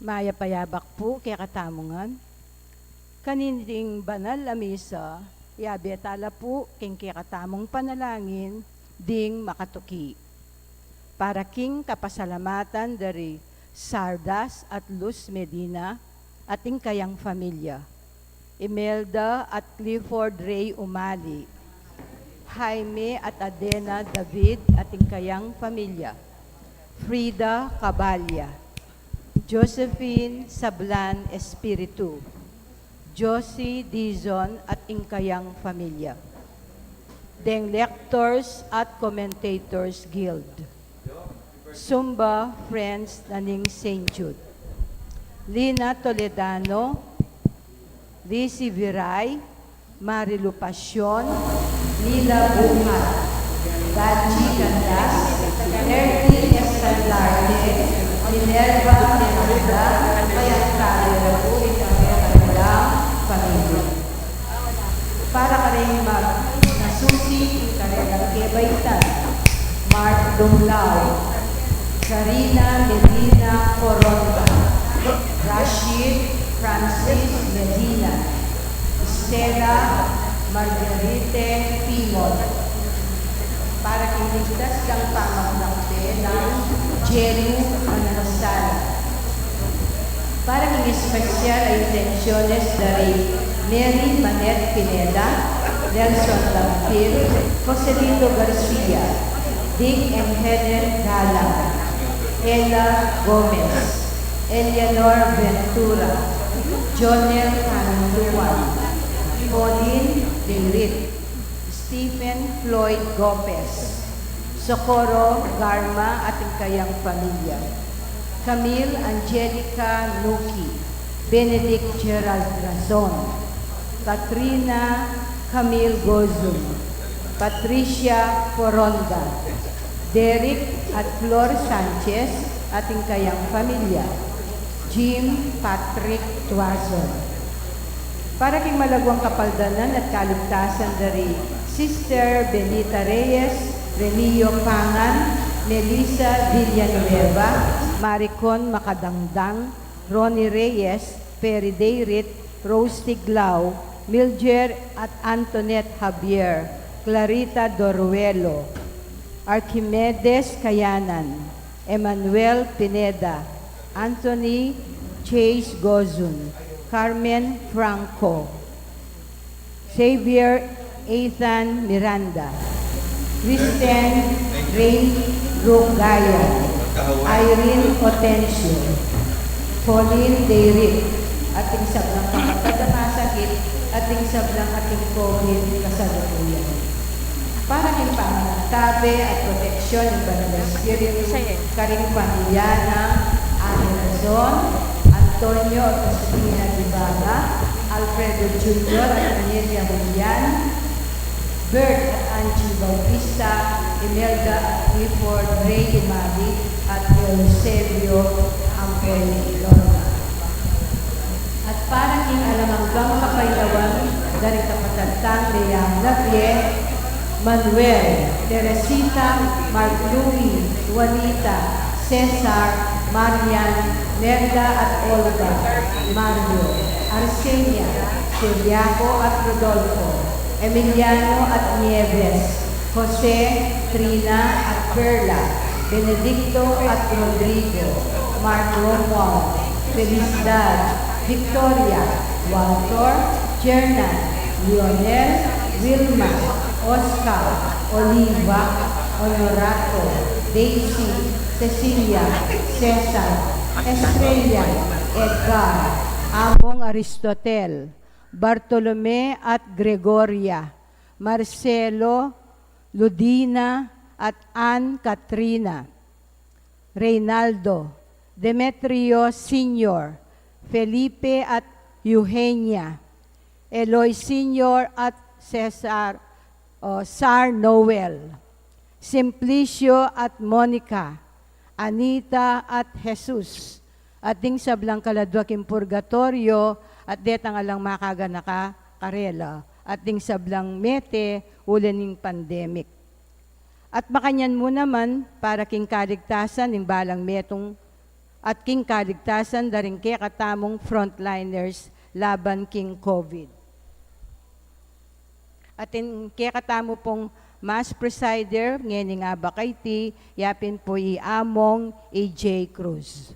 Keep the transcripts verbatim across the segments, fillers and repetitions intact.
Mayap a yabak pu kekatamu ngan. Kaniting banal a misa, yabe tala pu king kekatamung panalangin ding makatuki. Para king kapasalamatan dari Sardas at Luz Medina at ing kayang familia, Imelda at Clifford Ray Umali, Jaime at Adena David at ing kayang familia, Frida Cabalia, Josephine Sablan Espiritu, Josie Dizon at ing kayang familia, deng Lectors at Commentators Guild, Sumba Friends na ning Saint Jude, Lina Toledano, Lizzie Viray, Marilu Pasion, Nila Buhat, Ganchi Candas, Ernie Escalarte, Minerva Miranda, kaya tale na pu ing kanilang pamilya. Para karing mag-, nasusi ing karelang kebaitan, Mark Dumlao, Karina Medina Coronda, Rashid Francis Medina, Stella Margarite Pimon. Para king ligtas dang pamaknakte nang Jenu Manansal. Para king espesyal a intensyones dari Mary Manette Pineda, Nelson Dampil, Joselito Garcia, Dick and Helen Galang, Ella Gomez, Eleanor Ventura, Jonel Caminduan, Pauline Dayrit, Stephen Floyd Gopez, Socorro Garma at ing kayang pamilya, Camille Angelica Nuki, Benedict Gerald Razon, Katrina Camille Gozum, Patricia Foronda, Derek at Flor Sanchez at ing kayang pamilya, Jim Patrick Tuazon. Para king malaguang kapaldanan at kaligtasan dari Sister Benita Reyes, Remio Pangan, Melissa Villanueva, Maricon Macadangdang, Ronnie Reyes, Perry Dayrit, Rose Tiglao, Mildred at Antoinette Javier, Clarita Doruelo, Archimedes Kayanan, Emmanuel Pineda, Anthony Chase Gozun, Carmen Franco, Xavier Ethan Miranda, Kristen Rain Rugaya, Irene Otencio, Pauline Dayrit, at ing sablang kapatad a masakit, at ing sablang ating COVID kasalukuyan. Para king pamagtabe at proteksyon ning Banal a Espiritu, karing pamilya nang Ana Razon, Antonio at Josefina Guevara, Alfredo Junior at Amelia Julian, Bert at Angie Bautista, Imelda at Clifford Ray Umali, at Eusebio Ampoy Lorna. At para king alang anggang kapaynawan da ring kapatad tang meyang Javier, Manuel, Teresita, Mark Louie, Juanita, Cesar, Marian, Merda at Olga, Mario, Arsenia, Ciriaco at Rodolfo, Emiliano at Nieves, Jose, Trina at Perla, Benedicto at Rodrigo, Mark Romuald, Felicidad, Victoria, Walter, Jernan, Lionel, Wilma, Oscar, Oliva, Honorato, Daisy, Cecilia, Cesar, Estrella, Edgar, Among Aristotel, Bartolome at Gregoria, Marcelo, Ludina at Ann Katrina, Reynaldo, Demetrio Senior, Felipe at Eugenia, Eloy Senior at Cesar, o Sar Noel, Simplicio at Monica, Anita at Jesus, at ding sablang kaladua king purgatorio, at detang alang makaganaka karela, at ding sablang mete uli ning pandemic. At makanyan mu naman para king kaligtasan ning balang metung at king kaligtasan da ring kekatamung frontliners laban king COVID. At ing kekatamu pung Mass presider ngening abak a iti, ya pin pu i Among A J Cruz.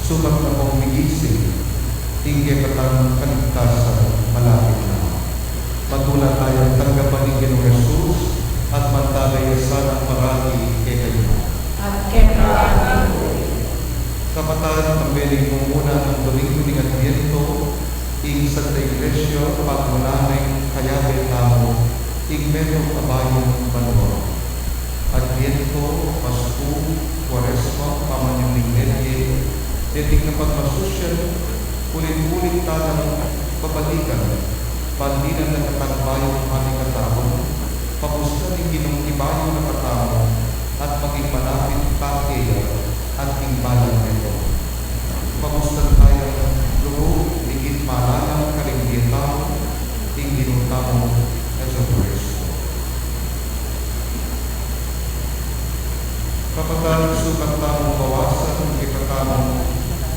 Sukat na pong migising, ing kekatang kaligtasan malapit na. Matula tayang tanggapan ing Ginu Jesus, at mantabe ya sana parati kekayu. At kekayu. Kapatad, kambe ning mumuna nang Domingo ning Adviento, ing Santa Iglesia, pagmulanan kayabe tamu, ing metung a bayung banua. Adviento, Pasku, Kuaresma, pamanyubling mebie, deting kapagmasusyan, ulit-ulit tang babalikan, ban dinan na katang bayung a mikataun, pabustan ning Ginung ibayu na katamu, at maging malapit ta keya, at ing balang metung. Pabustan taya ing lugud, ligid, malalam, karing bie tamu, ing Ginu tamung Jesucristo. Kapatad, sukat tamung bawasan ing kekatamung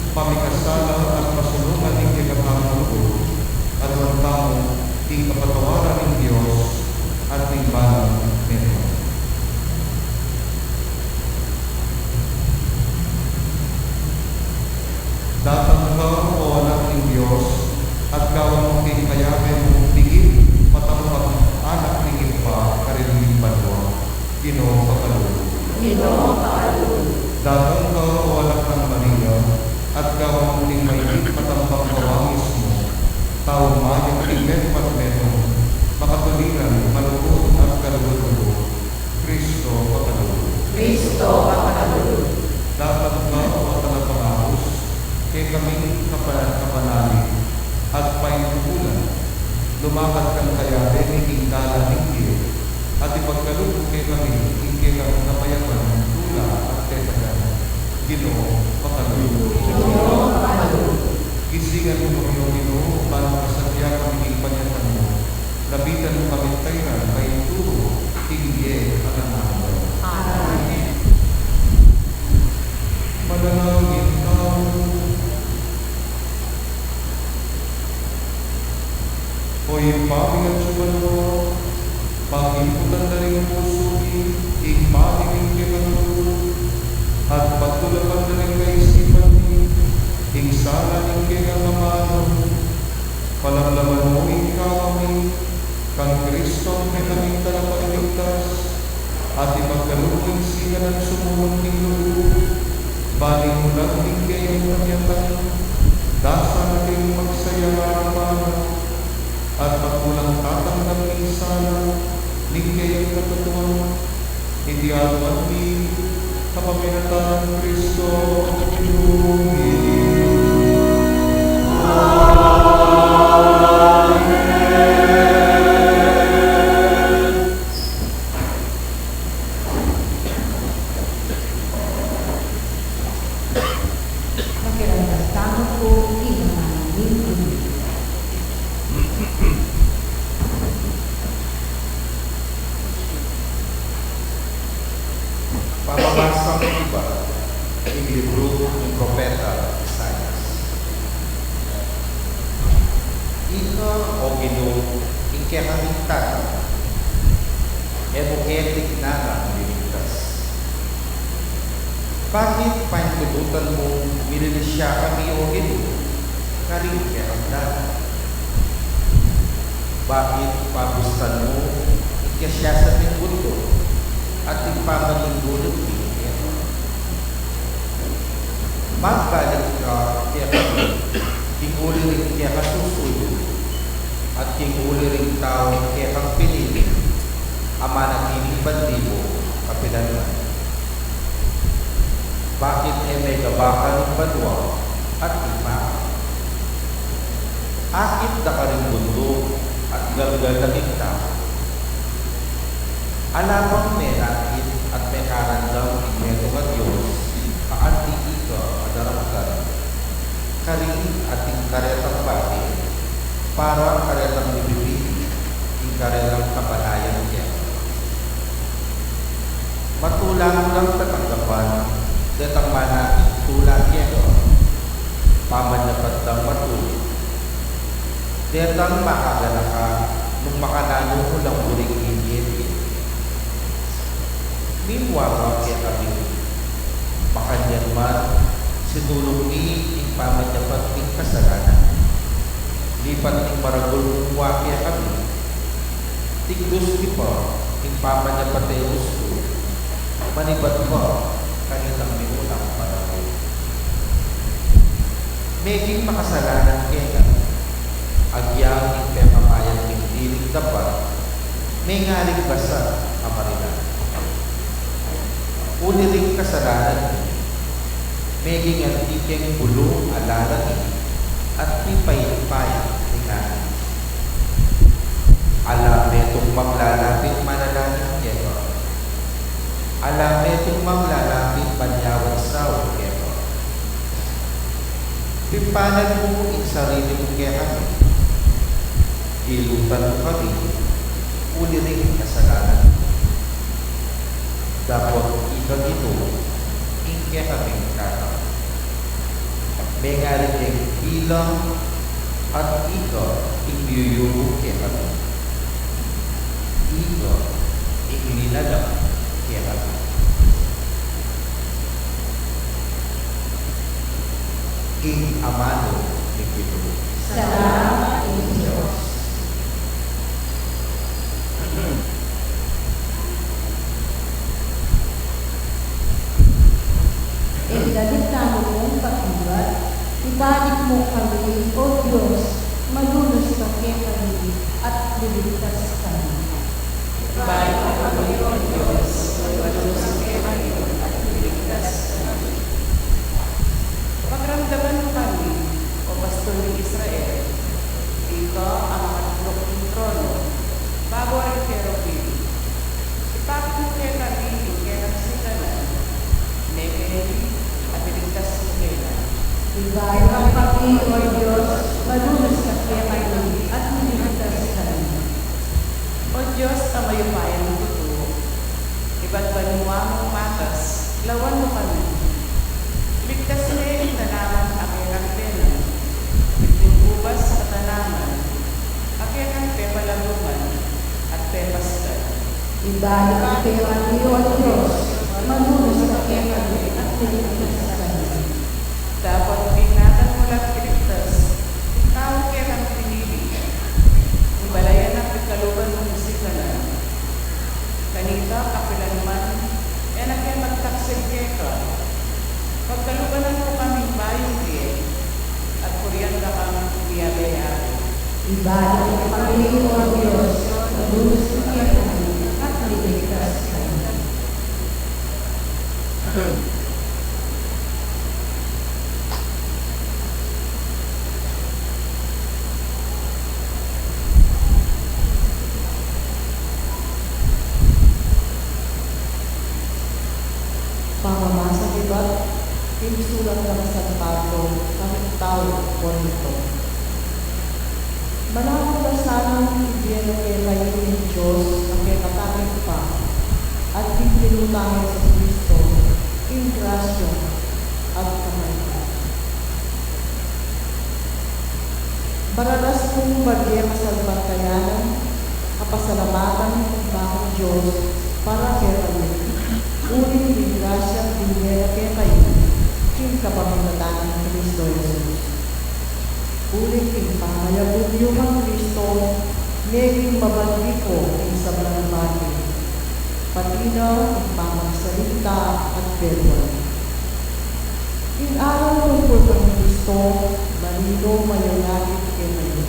pamikasala at pasulungan ing kekatamung lugud, aduan tamu ing kapatawaran ning Dios at ning balang metung. Datang ka, O Anak ning Dios, at gawan mu king kayabe mu ing ligid, matampang anak ning Ibpa karin king banua. Ginu, pakalulu. Ginu, pakalulu. Datang ka, O Anak nang Maria, at gawan mu king maligid, matampang kawangis mu, taung mayap king metung at metung, makatuliran, malugud at kalugud-lugud. Kristo, pakalulu. Kristo, pakalulu. Datang ka, O Talapangabus, kekaming kapanalig at paintutulan, lumakad kang kayabe mi king dalan ning bie, at ipagkalub mu kekami ing kekang kapayapan tula at tetagan. Ginu, pakalulu. Ginu, pakalulu. Gisingan mu kami, O Ginu, ban makasadya kami king panyatang mu. Lapitan mu kami tayran, painturu king bie alang angga. Amen. Manalangin tamu. O Ibpa mi, atsu ka banua, pangimputan da ring pusu mi ing pamanyubling kekang lugud, at patulapan da ring kaisipan mi ing sala ning kekang amanu. Palamlaman mu ing kekami kang Kristong kekaming Talapagligtas, at ipagkalub mu ing singan at sumulung king lugud, ban ing ulam ning keyang kamyatang, dasan na king magsaya amanu, at patulang tatanggap ing sala ning keyang katutuan. Iti aduan mi kapamilatan nang Kristo, Ginu mi. Amen. Makiramdam tamu pu king amanu ning Ginu. Pamabasa mu iba ing libru ning propeta Isaias. Ika, O Ginu, ing kekang Tata, e mu ke tignanang miligtas. Bakit paintutulan mung mililisya kami, O Ginu, karing kekang dalan? Bakit pabustan mu ing kasiasan ning buntuk at ing pamanyuling keka? Magbalik ka kekami king uli ring kekang susuyu at king uli ring taung kekang pinili a manatiling bandi mu kapilan man. Bakit e megabakan ing banua at ing pari? Akit da karing buntuk at galgal da king tau. Ala bang menakit at mekaramdam ing metung a Dios a anti ika a darangkan? Karin ating karetang bati para karetang mibibie ing karetang kapalayan keka. Matula mu lang tatanggapan detang manakit tula keka, pamanyapat dang matulid. Detang makaganaka nung makananu mu lang buring ing mie. Mimua ka kekami, makanyan man, Sinulung mi ing pamanyapat ning kasalanan. Lipat ning maragul mung wa kekami, tikdus mi pa ing pamanyapat a hustu, manibat pa kanitang minunang panahon. Meging makasalanan kekami, agyang ing pepamayan ming diling dapat, mengaring basa a marinan. Uli ring kasalanan mi, meging anti keng bulung a lalangit at pipaypayan ning angin. Ala metung manglalapit manalangin keka. Ala metung manglalapit manyawad saul keka. Pipanan mu ing sarili mu kekami. Gilutan mu kami uli ring kasalanan mi. Dapot ika Ginu ing kekaming tatang. Mengaring keng bilang at ika ing yuyubug kekami. Ika ing linalang kekami. Ing amanu ning Ginu. Salamat king Dios. Ing dalit tamu mung pakibat, ibalik mu kami, O Dios, malunus ka kekami at liligtas kami. Ibalik mu kami, O Dios, malunus ka kekami at liligtas kami. Pagramdaman mu kami, O Pastor ning Israel, ika a makatukluk king trono, babo ring kerubim. Ipakit mu kekami ing kekang sikanan, mekeni at iligtas mu kami. Ibalik mu kami, O Dios, malunus ka kekami at iligtas kami. O Dios a mayupayang tutu, ibat banua mung matas, lawan mu kami. Iligtas me ing tanaman a kekang penang, ing ubas a katanaman a kekang pepalaguman at pepaskan. Ibalik mu kekami, O Dios, malunus ka kekami at iligtas kami. Dapot ingatan mu lang iligtas ing taung kekang pinili, ing balayan a pigkaluban mung sikanan. Kanita kapilan man e na ke magtaksil keka. Pagkaluban mu kaming bayung bie at kurian da kang miyabe-abe. Ibalik mu kami, O Dios, malunus ka kekami at iligtas kami. Pamamasa ibat king sulat nang San Pablo karing taga Corinto. Malapit la sanang ibie na kekayu ning Dios a kekatang Ibpa at ning Ginu tang Jesucristo, ing grasya at kapayapan. Mararas kung bage kasalpantayanan, kapasalamatan king Panginoong Dios para kekayu, uling king grasyang binye na kekayu king kapamilatan nang Kristo Jesus. Uling king pamayabun yu kang Kristo, meging mabandi ko king sablang bage, pati na king pamagsalita at bebuan. Ing aral tungkul kang Kristo, malino mayayakit kekayu.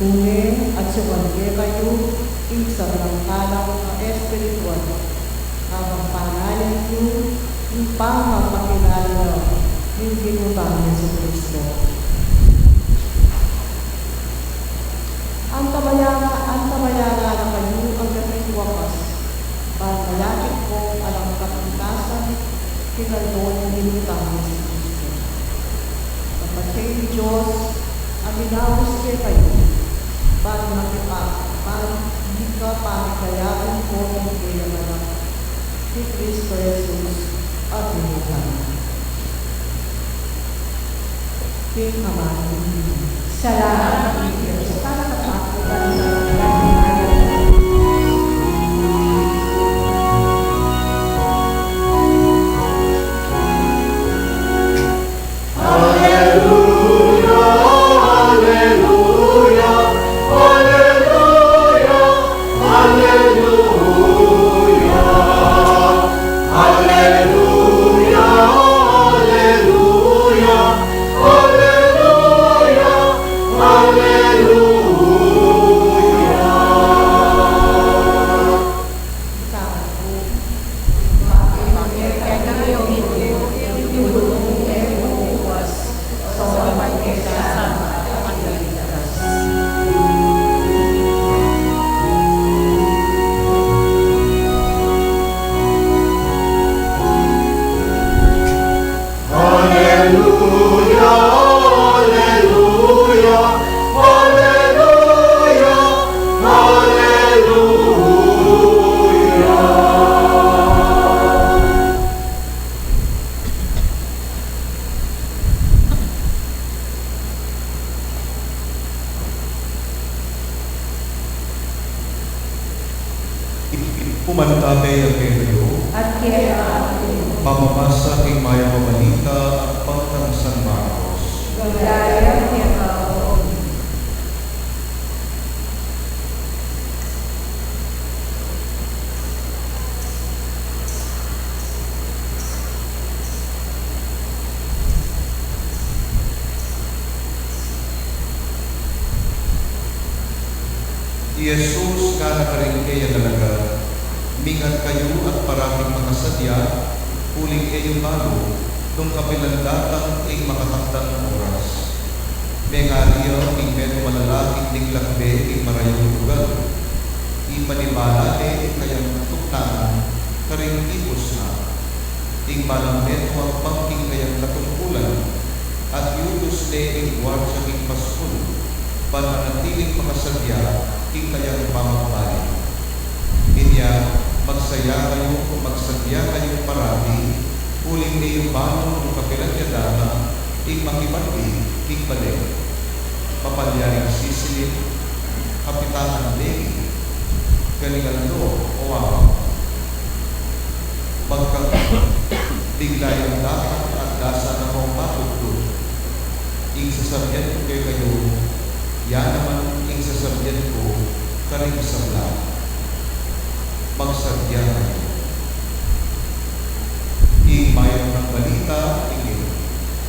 Tune, atyungan kekayu ing sablang kalang a espiritual, kabang panayan yu ing pamapakilala ning Ginu tang Jesucristo. Antabayanan, antabayanan na kayu angga king wakas, ban mayakit kong alang kapintasan king aldo ning Ginu tang Jesucristo. Kapatad ning Dios a minaus kekayu, ban makipa-, ban mikapamikayalan ko king kayamanan ni Kristo Jesus a Ginu tamu. King amanu ning Ginu. Salamat king Dios. Para sa pagpapalala. Mantabe ya kekayu. At keka. Pamamasa king Mayap a Balita agpang kang San Marcos. Ligaya keka, O I Jesus ngana karing keyang alagad, "Mingat kayu at parating makasadya, uling e yu balu nung kapilan datang ing makatakdang oras." Mengari ya king metung a lalaking diklak be king marayung lugal. Ipanibala ne ing kayang tuknangan karing tipus na. Ing balang metung agpang king kayang katungkulan, at iutus ne ing guardia king paskul, ban manatiling makasadya king kayang pamagbalik. Inya, "Magsaya kayu, magsadya kayu parati, uling e yu balu nung kapilan ya datang ing makibandi king bale." Mapalyaring sisilip, Kapitan Legi, galingan do o awa. Pagka bigla yang datang at dasa na kong matugtug, ing sasabian ku kekayu, ya naman ing sasabian ku karing sabla. Magsadya kayu. Ing Mayap a Balita, ing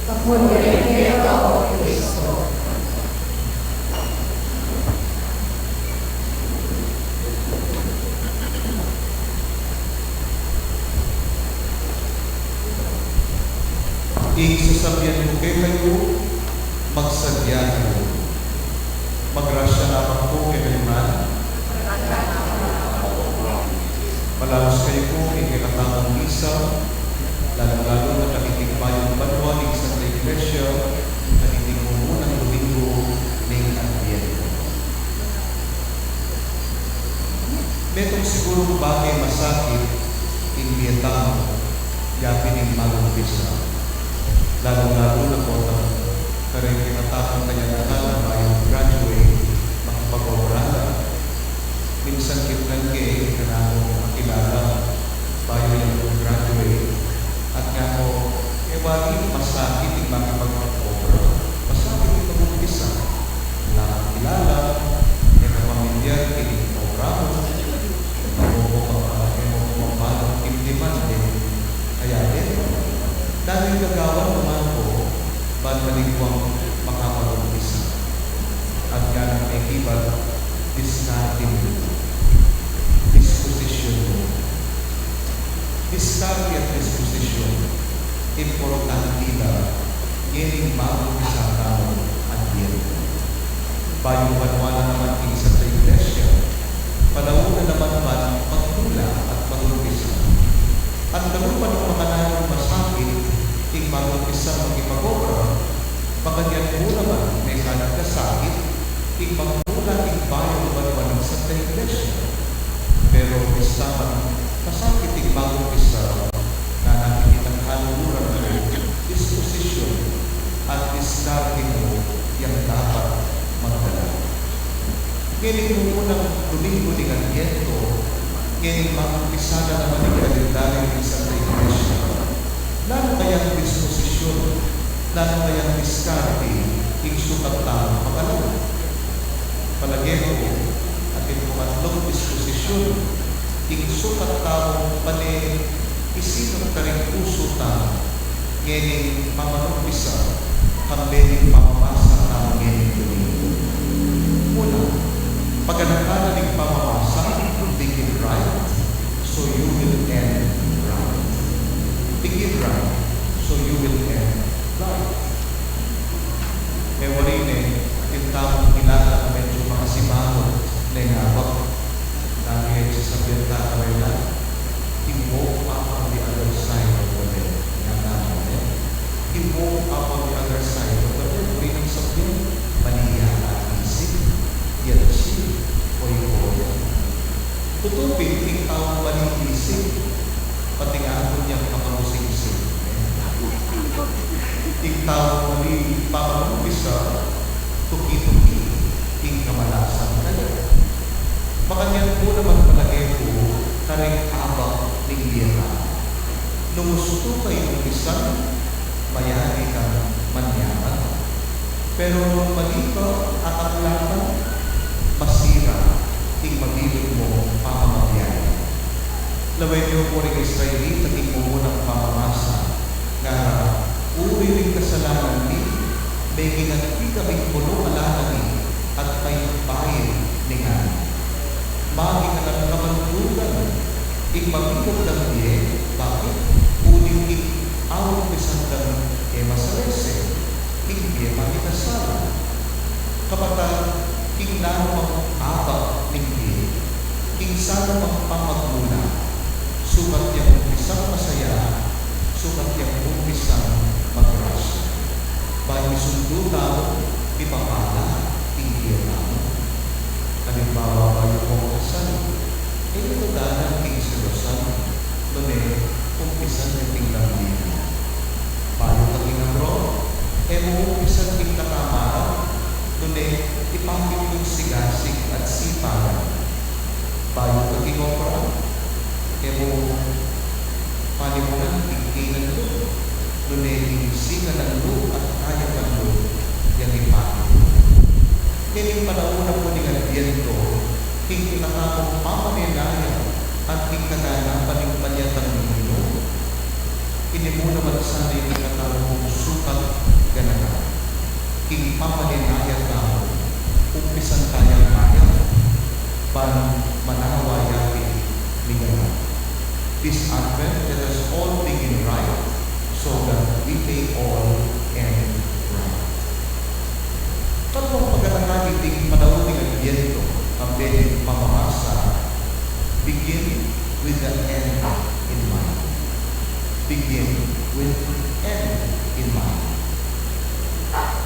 Kapurian keka, O Kristo. Ing sasabian ku kekayu, magsadya kayu. Magrasya naman pu kekayu ngan. Malaus kayu pu king kekatamung misa, lalu-lalu na kaniting bayung banua ning Santa Iglesia, kaniting mumunang Domingo ning Adviento. Metung sigurung bage masakit ing bie tamu yapin ing mag-umpisa, lalu-lalu na potang kareng kekatamung kayang anak a bayu graduate, makipag-obra la. Minsan kitnan ke ing kanakung kakilala, bayu yang graduate, at ngana ku, "E wari, masakit ing makipag-obra, masakit ing mag-umpisa. Ala kang kilala, e ka pamilyar king obra mu, e mu pu mapa-, e mu pu mapalu ing dimanding. Kaya deng, nanu ing gagawan mu," ngana ku, "ban maligwang makapag-umpisa?" At ngana nang mekibat, "Diskarte mu, disposisyun mu." Diskarte at disposisyun, importante la ngening mag-umpisa tamung Adviento. Bayung banua na naman king Santa Iglesia, panaun na naman ban magmula at mag-umpisa. At kalupa nung makananu masakit ing mag-umpisang makipag-obra, makanyan mu naman mekana kasakit ing magmula king bayung banua ning Santa Iglesia. Pero bista man masakit ing mag-umpisa, ngana king kaluguran ku, disposisyun at diskarte mu yang dapat magdala. Ngening mumunang Domingo ning Adviento, ngening mag-umpisa na naman ing kalendaryu ning Santa Iglesia, nanu kayang disposisyun, nanu kayang diskarte ing sukat tamung pagalawan? Palage ku, atin pung atlung disposisyun ing sukat tamung pane isinuk karing pusu tamu ngening pamanumpisa, kambe ning pamamasa tamu ngening Domingo. Una, paganakan na ning pamamasa, begin right, so you will end right. Begin right, so you will end right. E wari ne, atin tamung kilala a medyu makasimangot, leng abak, lagi e sasabian tana rela, "He woke up on the other side of the bed." Ngana ne, "He woke up on the other side of the bed." Buri nang sabian, mali ya isip, yatsi, o ikoya. Tutu pin, ing taung mali isip, pati ngana yang makamusingsing. Ing taung mali pamanumpisa, tuki-tuki ing kamalasan kaya. Makanyan pu naman palage ku, Karing abak ning bie na. Nung gustu kang umpisan, mayari kang manyaman. Pero nung mali ka akamlakan, masira ing mabilug mung pamamabiahe. Lawen yu pu ring Israelita king mumunang pamamasa, ngara, uri ring kasalanan mi, megingat mi kaming punung alang-angin at mayupaya ning ngana. Maging alang kabantugan ing mabilug dang bie, bakit? Uling king aumpisan dang e masalese, ing bie maging sala. Kapatad, king nanumang abak ning bie, king sanumang pamagmula, sukat yang umpisang masaya, sukat yang umpisang magrasya. Bayu misundu tamu, mipapala ing bie tamu. Alimbawa, bayu kong kasal, e yu dalan king selosan, nune umpisan yu king lambingan. Bayu ka king abroad, e mu umpisan king katamaran, nune ipakit king sigasig at sipagan. Bayu ka king obra, e mu panimunan king kaynan lub, nune king singan lub at kayapan lub yang ipakit. Kening panaun na pu ning Adviento, king kekatamung pamanenayan at king kaganapan ning panyatang Niño, ini mu naman sana ing kekatamung sukat ganakan. King pamanenayan tamu, umpisan tayang mayap, ban manawa ya ing miganap. This Advent, let us all begin right, so that we may all end right. Kaluang paganakan iting panaun ning Adviento, kambe ning pamamasa, begin with the end in mind. Begin with end in mind.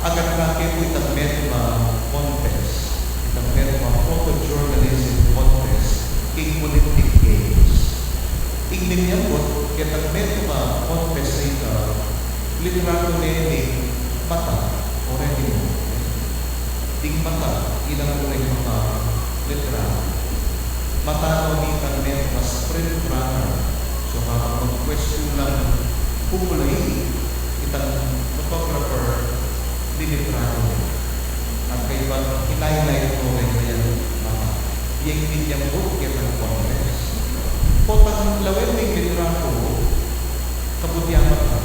Aganaka ke pu itang metung a contest, itang metung a photojournalism contest king Olympic Games. Ing minyambut ketang metung a contest a ita, litratu ne ning mata o retina. Ding mata, ilang kulay mata, litratu. Mata no nitang metung a sprint runner. So, kapag magpwestu lang, kukulay itang photographer, lilitratu ne. At kaybat, highlight no ring kayang mata. Yang minyambut ketang contest. Potang lawen ning litratu, kabud ya mata.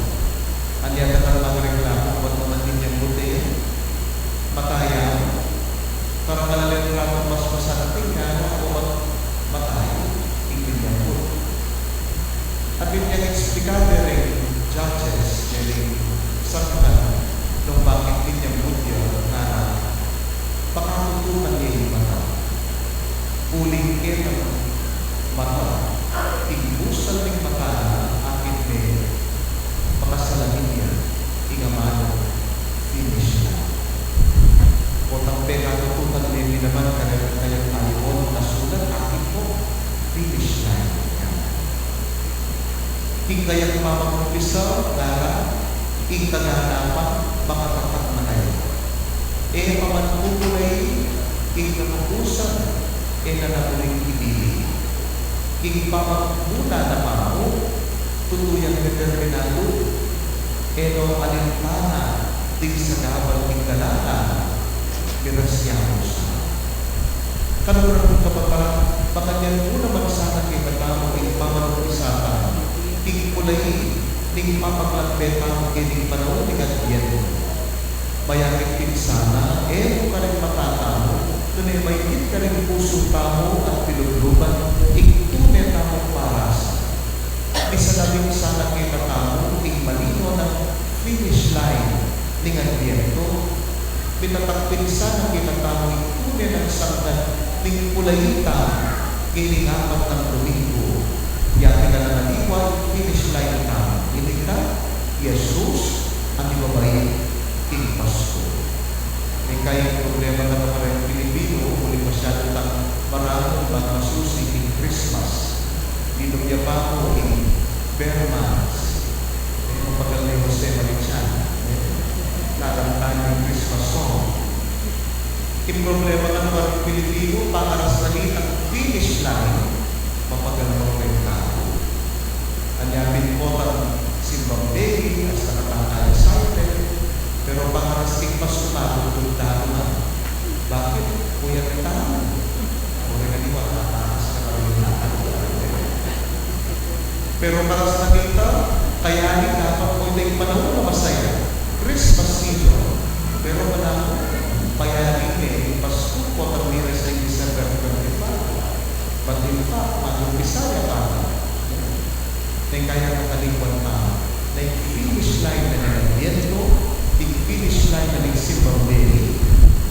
Anya ka nang magreklamo, ba't naman minyambut e? Mata ya. Para malalitratu mas masanting, ngana, o mat-, mata ya ing minyambut. At inyang eksplika ne ring judges, ne ring sangkan, nung bakit minyambut ya, ngana, pakatutukan ne ing mata. Uling ketang mata, ing busal ning mata na, akit ne, pakasalamin ya ing amanung finish line. Potang pekatutukan ne naman kareng kayang aibon a sulat, akit ne, finish line. Ing kayang pamag-umpisa, ngara, ing kaganapan, makatatag na kaya. E pa man kukulay ing kapupusan, e na na uling ibili. King pamagmula na mamu, tutu yang determinado, e no alintana ding sagabal king galalan, grasya mu sa. Kaluguran kung kapatad, makanyan mu naman sana kekatamu ing pamag-umpisa tamu, ing kulay ning pamaglakbe tamu kening panaun ning Adviento. Mayakit pin sana, e mu karing mata tamu, nune maikit karing pusu tamu at pilubluban ing tune tamung parasa. Misan na pin sana kekatamu ing malino nang finish line ning Adviento. Mitatak pin sana kekatamu ing tune nang sangkan ning kulay tamu kening apat nang Dominggu. Yang pinalangaliwa ing finish line tamu. Ini ka, Jesus, a mibabait king Pasku. Ing kayang problema na kareng Pilipinu, uli masyadu tang maranu ban masusi ing Christmas. Minum ya pa mu ing Bear Months. E, mapagal ne Jose Marichan, e, kakanta ne ing Christmas song. Ing problema na kareng Pilipinu, pangaras na nitang finish line, Pagalmang reng tau. Anya pin potang simbang beli, asta katang kaya saite, pero pangaras king Pasku, magugulat na. Bakit? Puyat tamu. O, reng aliwa, tatakas na kami na. Pero karas na kita, kaya ni dapat ko ito ing panaun a masaya, Christmas season. Pero manako, payari ne ing Pasku, potang mira sa ing December twenty-five. But in fact, mag-umpisa ya tamu. Neng kaya katalingwan tamu na ing finish line na ning Adviento, ing finish line na ning simbang beli,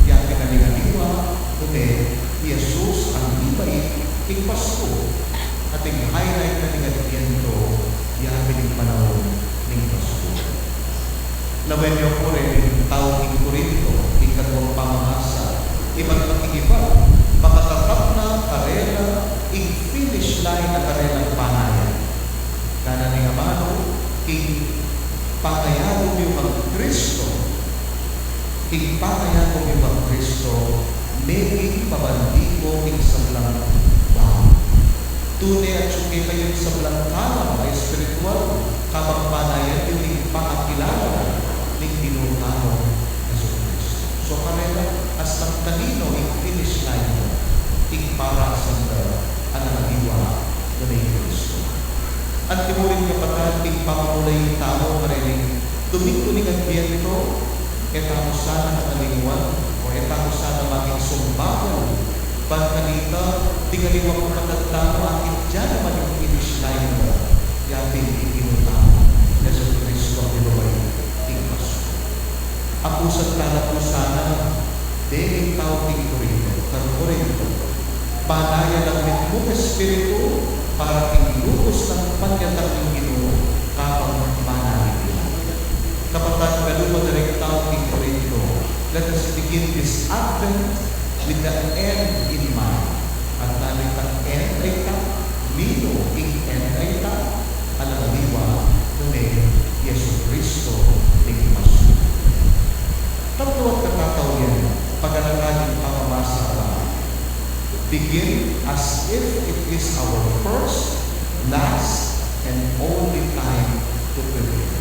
ya pin ing aliwa, nune i Jesus a mibait king Pasku, at ing highlight na ning Adviento, ya pin ing panaun ning Pasku. Lawen yu pu reng tau king Corinto, ing kaduang pamamasa, ibat pakibat, makatatap na karela ing finish line a karelang panayan. Ngana ning amanu, king pangayagum yu kang Kristo, king pangayagum yu kang Kristo, meging pabandi ko king sablang bau. Tune atyu kekayu ing sablang kalam a espiritual, kabang panayan yu ing pangakilala ning Ginu tamung Jesucristo. So, karela, aslang kanino ing finish line, ing para sanda, alang aliwa, nune i Kristo. Antimo rin, kapatad, ing pamamulay tamu kareng Domingo ning Adviento, e tamu sana katalingwan, o e tamu sana maging sumbagal, ban kanita, ding aliwang kapatad tamu, atin ya naman ing finish line na, ya pin ing Ginu tamung Jesucristo, a mibait king Pasku. Apusan tala pu sana, deng tau king Corinto, kang Corinto, panayan ing mitmung Espiritu, para king lubus nang panyatang ning Ginu, kabang manalig ya. Kapatad, kalupa da reng tau king Corinto, let us begin this Advent with the end in mind. At nanu itang end a ita? Ninu ing end a ita? Alang aliwa, nune i Jesucristo ning Pasku. Tatlu at katatau yan, paganaka ning pamamasa a, begin as if it is our first, last, and only time to prepare.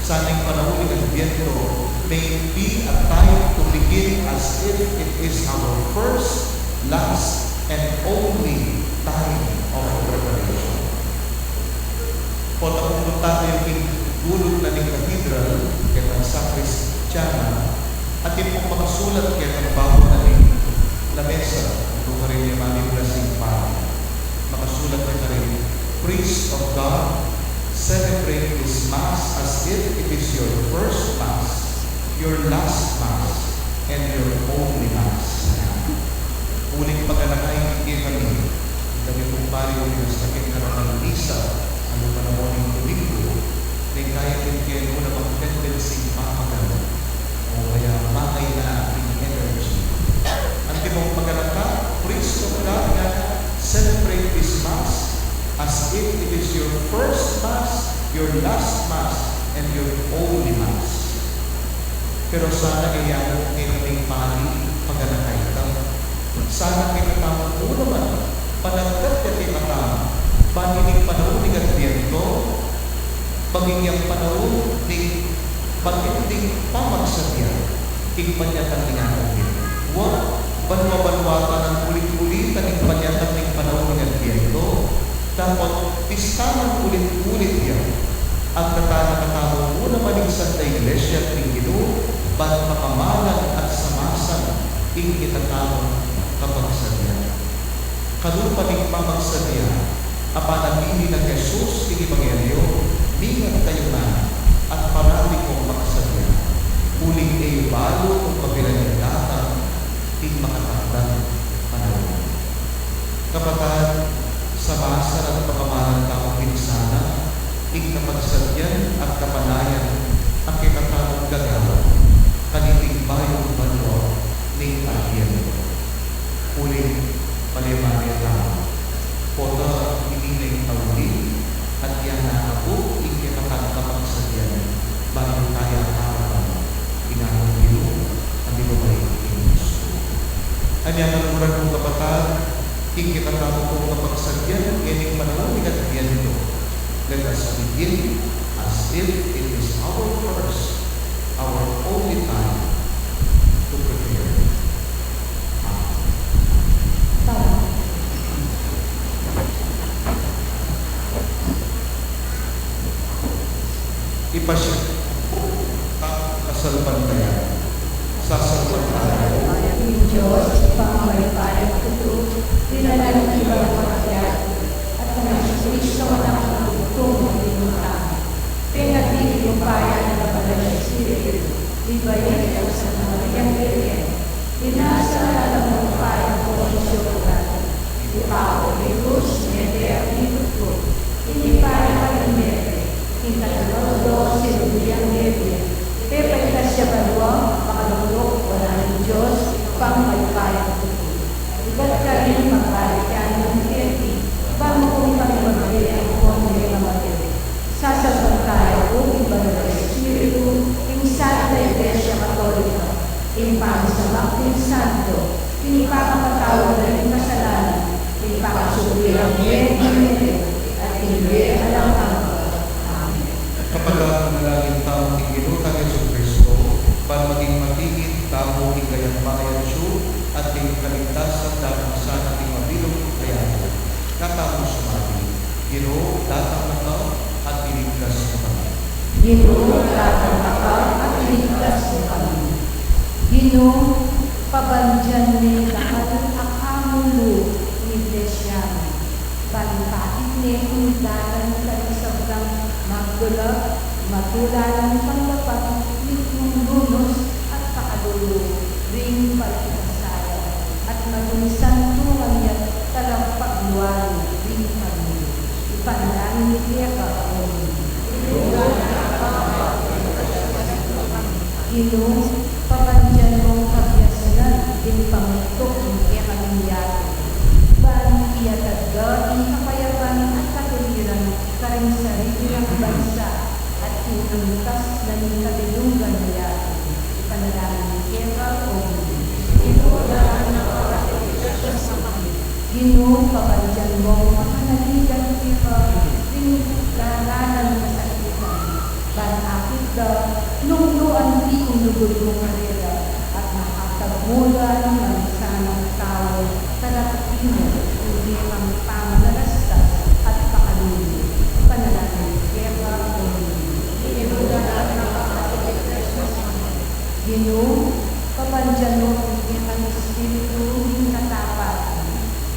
Sana ing panaun ning Adviento may be a time to begin as if it is our first, last, and only time of preparation. Potang punta tayu king dulut na ning cathedral, ketang sakristyana, atin pung makasulat ketang babo na ning lamesa, nung karin ya mami blessing pa. Makasulat na karin, "Priest of God, celebrate this Mass as if it is your first Mass, your last Mass, and your only Mass." Uling paganaka ing kekami, dapit pung pari, uling asta king karakal misa, anu pa naman ing Domingo, neng kaya king kenu na bang tendency papagal, o kaya mangailangan king energy. Antimong paganaka, "Priest of God," ngana, "celebrate this Mass as if it is your first Mass, your last Mass, and your only Mass." Pero sana e ya mu kekaming pari paganaka ita. Sana kekatamu mu naman, panagkat ya kekatamu, ban ining panaun ning Adviento maging yang panaun ning matinding pamagsadya king panyatang ning Ginu. Wa, banwa-banwa tang ulit-ulitan ing panyatang ning panaun ning Adviento, dapot pista nang ulit-ulit ya. Agkatan na katamu mu naman ing Santa Iglesia ning Ginu, ban pakamalan at samasan ing kekatamung kapagsadya. Kalupa ning pamagsadya a panatili nang Jesus king Ebanghelyo, mingat kayu ngan at parati kong makasadya, uling e yu balu kung mapilan yang datang ing makatakdang panaun. Kapatad, samasan at pakamalan tamu pin sana ing kapagsadyan at kapanayan a kekatamung gagawan kaniting bayung banua ning Adviento. Uling, mane-mane tamu, pota ini na ing tauli, at ya na kabud ing kekatang kapagsadyan, bayu taya arapan ing Ginu, a mibait king Pasko. Anyang kaluguran kung kapatad, King kekatamu pung kapagsadyan, ngening panaun ning Adbyento, let us begin as if it is our first, our only time to prepare. Amen. Ipasya kasalpantayanan. Sasalpantayanan ku ing Dios, Ibpang mayupayang tutu, dinalan ning Ibpang mayupayang tutu, at kang Jesucristo, Anak ning Bugtung a Dinulang, pengadi ning upaya ning Banal a Espiritu, mibait king Santa Mariang Birhen, binasa alang upaya nang Poncio Pilato, ipako king krus, mete at inibut ku, inipahiyu king mete, king katlung aldo, sinubli yang mebie, pepaitas ya banua, makaluluk wanan ning Dios, Ibpang mayupayang tutu. Ligat karin magbalik ya ning mete, ban makanyan ing mabie ampon mengamatyu. Sasalpantayanan ku ing Banal a Espiritu, ing Santa Iglesia Katolika, ing pamisamak ding santo, ing pakapatawad ning kasalanan, ing pakasubli king mie king mete, at king bie alang angga. Amen. Kapatad, manalangin tamu king Ginu tang Jesucristo, ban maging matingid tamu king kayang pangayansu at king kaligtasan dang sana king mabilug a yatu. Katamung sumadi. Ginu, datang na ka at iligtas mu kami. Ginu, datang na ka at iligtas mu kami. Ginu, pabandian me dakal a kamulu ning Iglesia mu, ban pakit ne ing dalan karing sablang magdulap, matula nang tanggapan nitong lunus at pakalulu ring palikasaya, at maging santu ngan ya talapaglualu ring pamilya. Ipanalangin mi keka, O Ginu. Ginu, pabandian mung kabiasnan ding pamuktuk ning kekang yatu, ban iyatad da ing kapayapan at katuliran karing sarili nang bansa at king antas na ning kabilugan na yatu. Ipanalangin mi keka, O Ginu. Ginu, pabandian mung makanaligan keka ring daralan kasakitan, ban akit da nung nu anti ing lugud mu karela, at makatagmula naman sanang tau, talapin mu ing kekang pamanalastas at pakalulu. Ipanalangin mi keka, O Ginu. Ginu, pabandian mu ing kekang espiritu ning katapatan,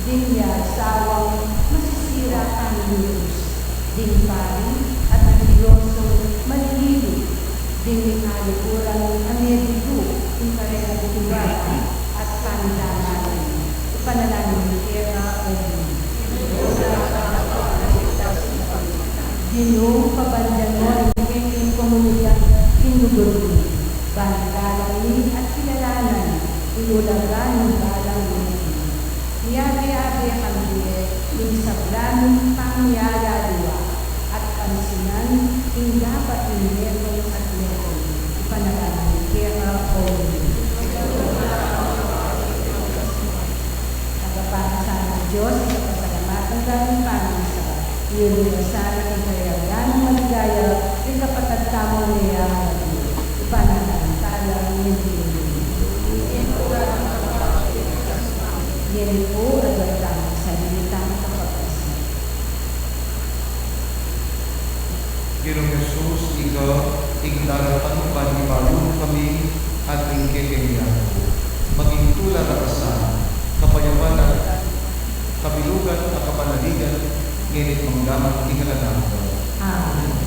ding ya sawang masisira king lugud, ding pari at relihiyoso, manlilibi, ding mikalikuran a mediku king karelang tiwala at panidalan. Ipanalangin mi keka, O Ginu. Ginu, pabandian mu ing kekeng komunidad king lugud mu, ban galang mi at kilalanan ing ulaga ning balang mediku. Miyabe-abe kang bie ning sablang pamiyalaliwa, at pansinan ing dapat ning metung at metung. Ipanalangin mi keka, O Ginu. Tagapamasan ning Dios, ing kapasalamatan da ring pamisa, iluga sana king kayarian nang maligaya ring kapatad tamung meyari. Ipanalangin tala ing Ginu. Ngeni pu, adwan tamung sarili tamung kapagpasan. Ginung Jesus, ika ing daratang ban ibalu mu kami at ing kekeng yatu. Maging tula na ka sana, kapayapan at kabilugan at kapanaligan, ngeni't mangga man king alang angga. Amen.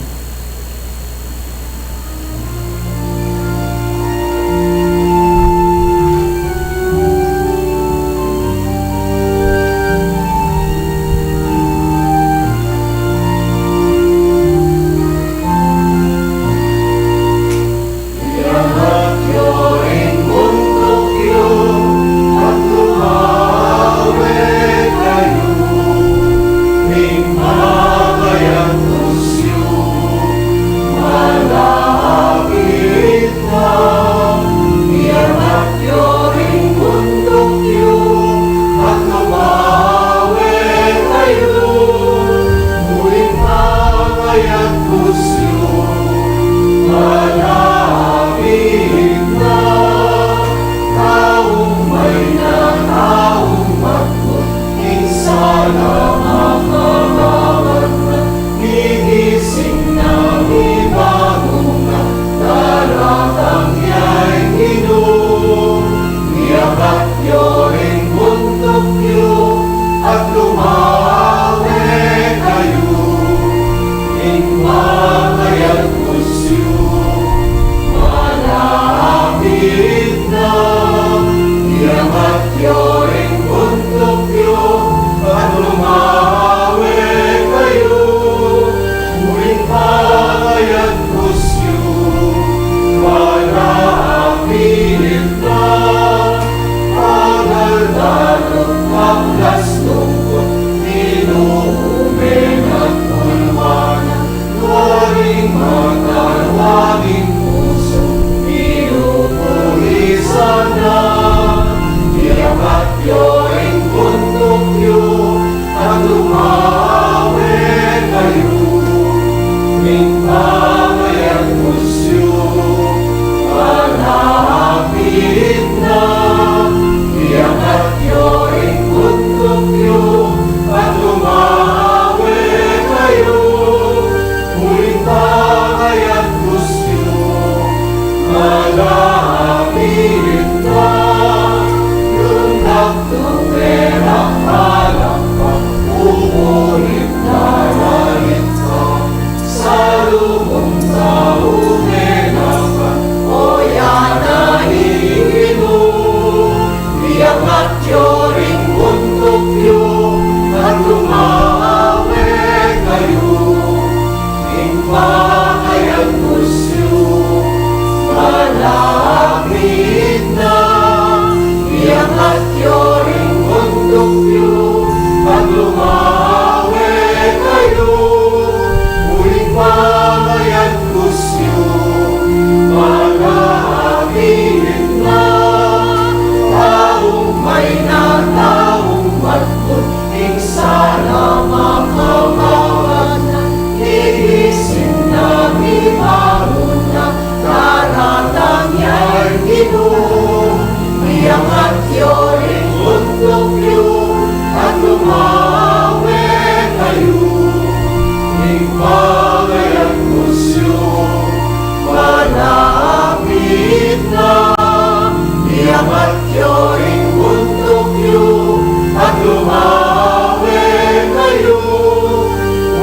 Malapit na, nung daktung merak palakpak, umunit na lalit ka, salubung tau merak ka, o ya na ing Ginu, iyangat yu ring buntuk yu, at lumawe kayu. Ing pangayagus yu malapit na, iyangat yu ring buntuk yu, at lumawe kayu. Uling pangayagus yu malapit na, taung mayna, taung matmut, ing sala makabawat na, ing isim na mibangun na, daratang ya ing Ginu. Iyangat yu ring buntuk yu, at lumawe kayu. Ing pangayagus yu malapit na, iyangat yu ring buntuk yu, at lumawe kayu.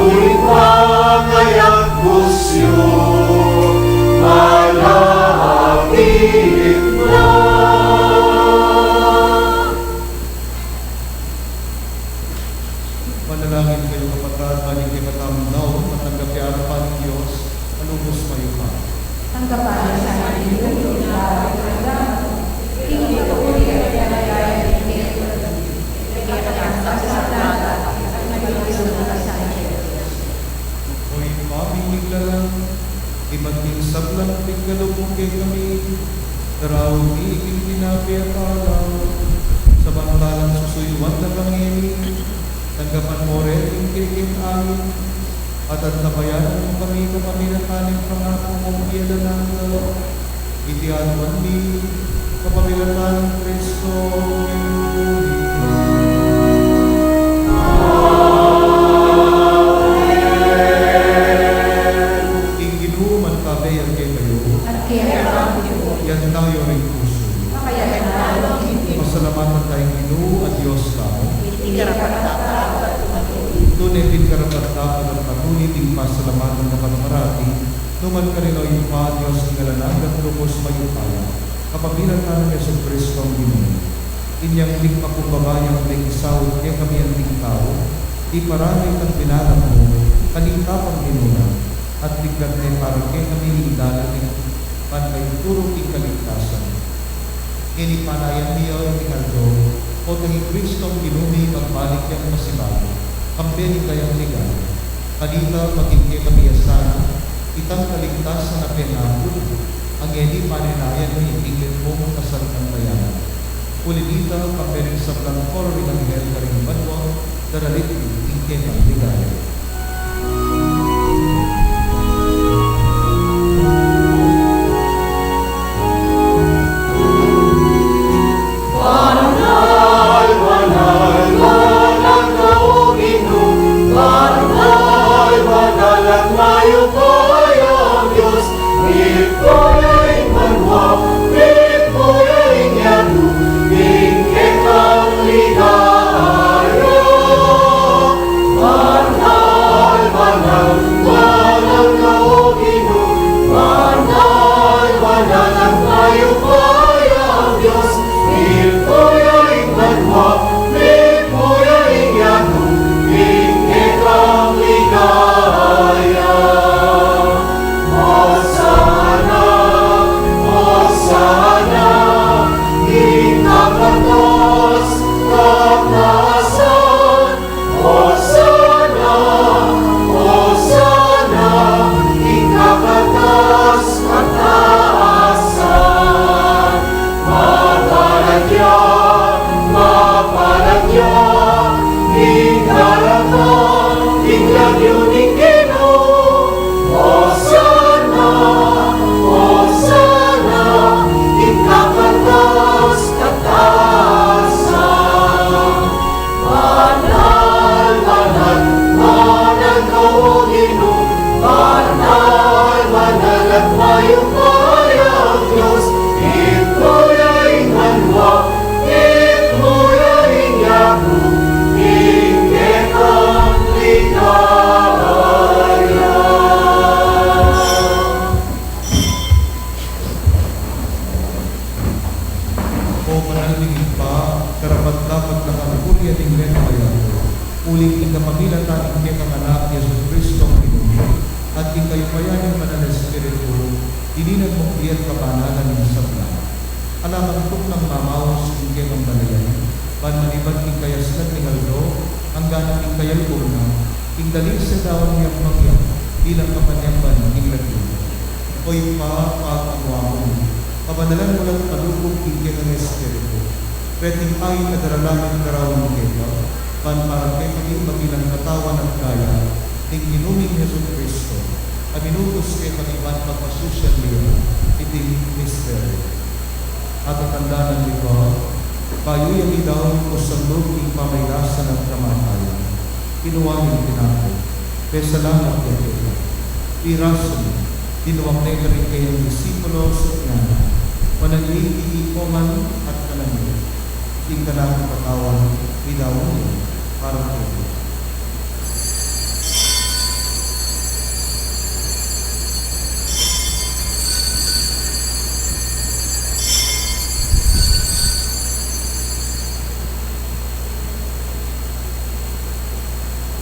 Uling pangayagus yu malapit na. Manalangin kayu, kapatad, ban ing kekatamung daun matanggap ya king arapan ning Dios a lubus mayupaya. Tanggapan na sana ning Ginu ing bawat kekatang daun, king pamumunan ning kekatang kasalan, at mayupaya king kasalan. O Ibpa ming miglalang, ibat ning sablang pigkalub mu kekami, daraun mi iting tinape at alak, samantalang susuyuan da ka ngeni, tanggapan mu reti king kekeng ain, at antabayanan mu kami kapamilatan ning pangaku mung e alang angga. Iti aduan mi kapamilatan nang Kristo, Ginu mi. Amen. Ing Ginu mantabe ya kekayu. At keka mu rin. Itas yu ring pusu. Pasalamatan taya ing Ginu a Dios tamu. Tune pin karapat-dapat at patut ding pasalamatan dapat parati, nu man karin, o Ibpa, Dios ning alang angga at lubus mayupaya, kapamilatan nang Jesucristo a Ginu mi. Inyang migpakumbaba yang mekisaut kekami anting tau, iparange tang binalang mu kanita pang minuna, at likdan ne para kekami ing dalan ning pamaituru king kaligtasan. Ngeni panayan mi ya iting aldo, potang i Kristong Ginu mi magbalik yang pasibayu, kambe ning kayang ligaya. Kanita maging kekami ya sana itang kaligtasan a pengaku na, a ngeni panayan mi iting mitmung kasalpantayanan. Uli nita, kambe ning sablang koro ring anghel karing banua, daralit mi ing kekang ligaya. Banal, banal, banal ka, O Ginu, banal, banal at mayupayang Dios, mitmu ya ing banua, mitmu ya ing yatu, ing kekang ligaya. Banal, O banal ming Ibpa, karapat-dapat na kang kurya ning metung a yatu, uling king kapamilatan ning kekang Anak, Jesucristo, Ginu mi, at king kayupayan ning Banal a Espiritu, dininan mung bie at kabanalan ning sabla. Alang angga nang mamaus king kekang balayan, ban manibat king kayaslan ning aldo, anggang king kayalpung na, king dalise daun yang pamiyag, bilang kapanyamban king lagyu. O Ibpa, pag-amuan mu, pabanalan mu la't palubug king kekang Espiritu. Reting ain a daralan mi karaun keka, ban para kekami maging katawan at daya ning Ginu ming Jesucristo, a minutus kekami ban pagmasusyan mi iting misteryu. At atandanan mi pa, bayu yang idaun kusang lub king pamailasan at kamatayan, kinua neng tinape, pesalamat ya keka, pirasu, dinuang ne karing kayang disipulos, at ngana, Panagin ye iti at kanan ye, iti ing kanakung katawan, idaun ye para kekayu.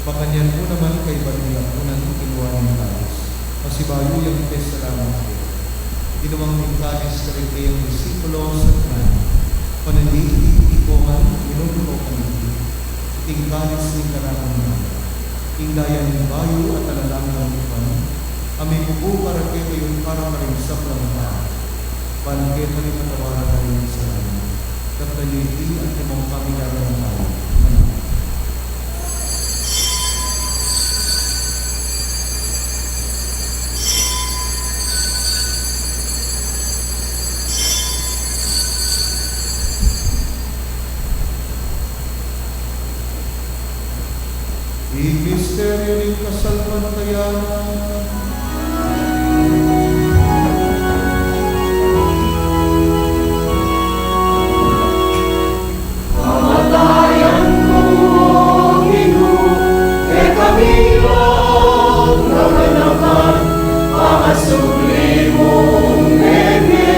Makanyan mu naman kaybat ning apunan, kinua neng kalis, pasibayu yang pesalamat keka, dinuang ne ing kalis karing kayang disipulos, at ngana, Panagin ye iti, iminum yo kaniti, iti ing kalis ning kanakung daya, ing daya ning bayu at alang anggang tipan, a mibubu para kekayu at para karing sablang tau, ban kekayu patawaran karing kasalanan. Kaptan yu iti at mung pamigaran tamu. Amen. Ing misteryu ning kasalpantayanan. Kamatayan mu, Ginu, kekami yang kaganakan, pangasubli mung meme,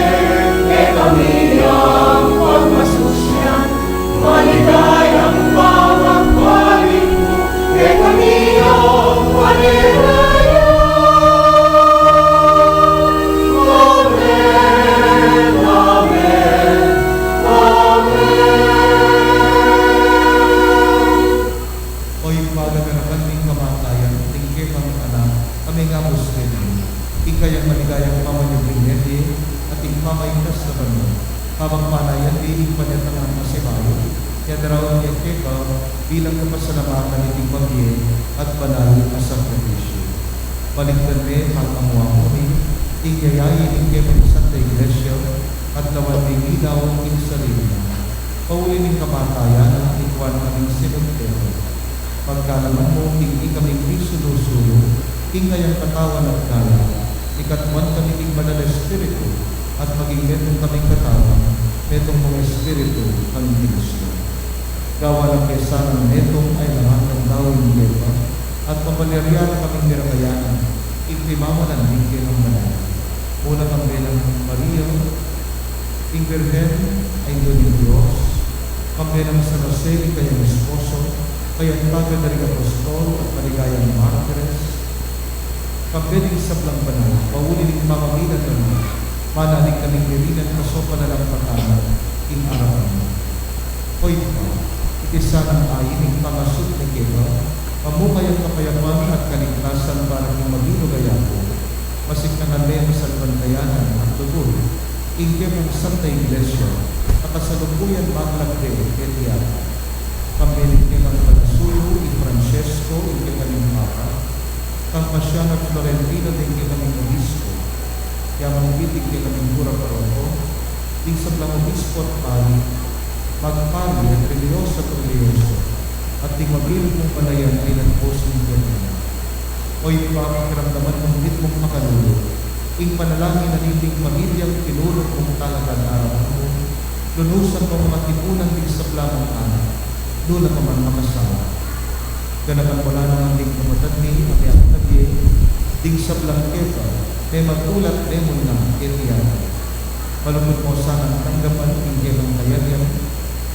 kekami yang pagmasusyan, maligayang pamagbalik mu, kekami yang paglilaya. Amen, amen, amen. O Ibpa, gaganakan mu ing kamatayan ning kekang Anak, a mengabus keni, ing kayang maligayang pamanyubling mete, at ing pamaitas na banua, kabang panayan de ing panyatang pasibayu, ya daraun ya keka, bilang kapasalamatan iting mabie at banal a sakripisyu. Balikdan me, pag-amuan mu mi, ing yayain ning kekang Santa Iglesia, at lawan me ing idaun king sarili na. Pauli ning kamatayan na, ikwan na ning sinubli na. Pagkalaman mu, king ikaming misulu-sulu, king kayang katawan at daya, ikatwan kami king Banal a Espiritu, at maging metung kaming katawan, metung mung Espiritu, kang Kristo. Gawan na ke sanang metung a alang anggang daun keka, at mapanyari na kaming mirabayanan, king pamamalan ning kekang balayan. Una kambe nang Maria, ing Birhen a Indu ning Dios, kambe nang San Jose, ing kayang esposo, kayang padre ring apostol at maligayang martires, kambe ding sablang banal, pauli ning pamamilatan na, manalig kaming mirinan, paso panalangkatan king arapan mu. O Ibpa, iti sanang ain ning pangasubli keka, pamukayang kapayapan at kaligtasan para king mabilug a yatu, masignakan me masalpantayanan at lugud ing kekang Santa Iglesia, a kasalukuyan maglakbe keti yatu. Kambe ning kekang palasulu i Francesco, ing kekaming Papa, kang Paciano at Florentino, ding kekaming obispo, ya mung iti ing kekaming kura paroko, ding sablang obispo at pari, magpari at relihiyosa at relihiyoso, at ding mabilug mung balayan a inatbus ning kekami. O Ibpa, pakiramdaman mu ing mitmung pakalulu, ing panalangin na niting pamilyang tinulung mung talakad arapan mu, lunusan mu mung atipunan ding sabla mung anak, nanu pa man makasawa. Ganakan mu la naman ding kapatad mi a miyagtabie, ding sablang keka, mematula at memunang keti yatu. Malugud mu sanang tanggapan ing kekang kayarian,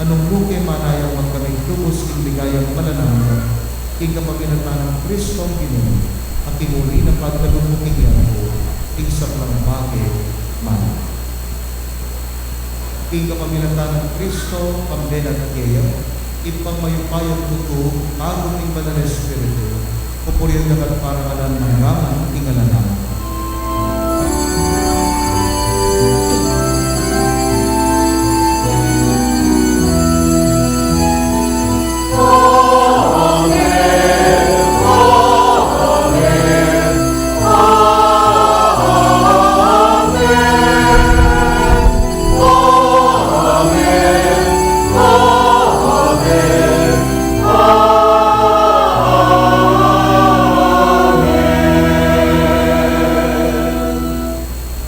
nung buke manayang magkamit lubus king ligayang malanangan, king kapamilatan nang Kristong Ginu, a king uli na pagkalub mu king yatu, king sablang bage man. King kapamilatan nang Kristo, kambe na at keya, Ibpang mayupayang tutu, agut ning Banal a Espiritu, pupurian da ka at parangalan man kaman king alang angga.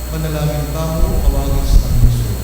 Manalangin tamu, awagis nang Jesus.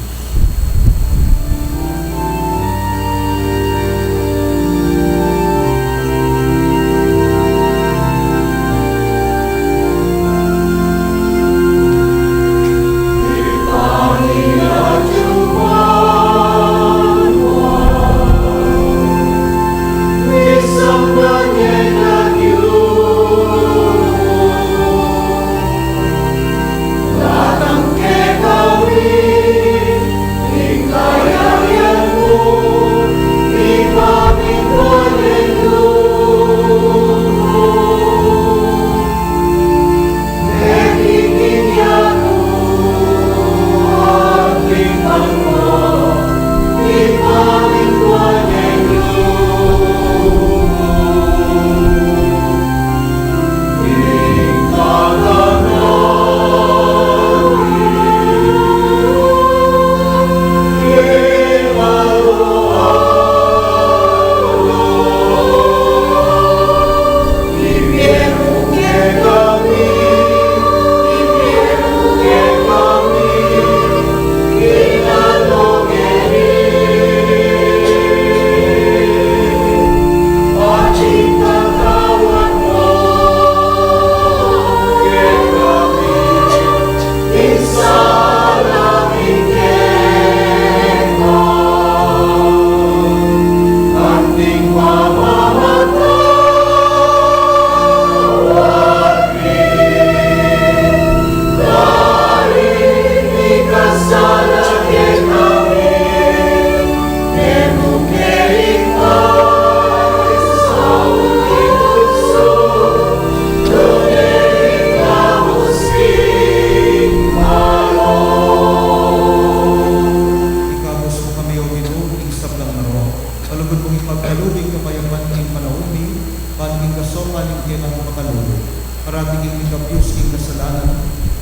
Ikabus mu kami, O Ginu, king sablang marok. Malugud mung ipagkalub ing kapayapan king panaun mi, ban king kasokan ning kekang pakalulu, parati kaming mikabyus king kasalanan,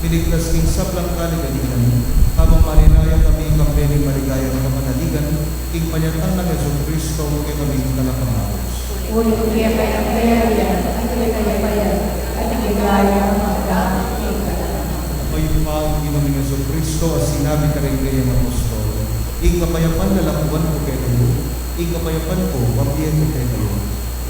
miligtas king sablang kaligaligan, kabang malinaya kami kambe ning maligayang kapanaligan, king panyatang nang Jesucristo, kekaming Talapangabus. Uling keka ing kayarian, at ing kapayapan, at ing ligaya, mangga man king alang angga. Mayupaya ing Ginung Jesucristo, a sinabi karing kayang apostol, ing kapayapan lalakuan ku kekayu, ing kapayapan ku, bibie ku kekayu.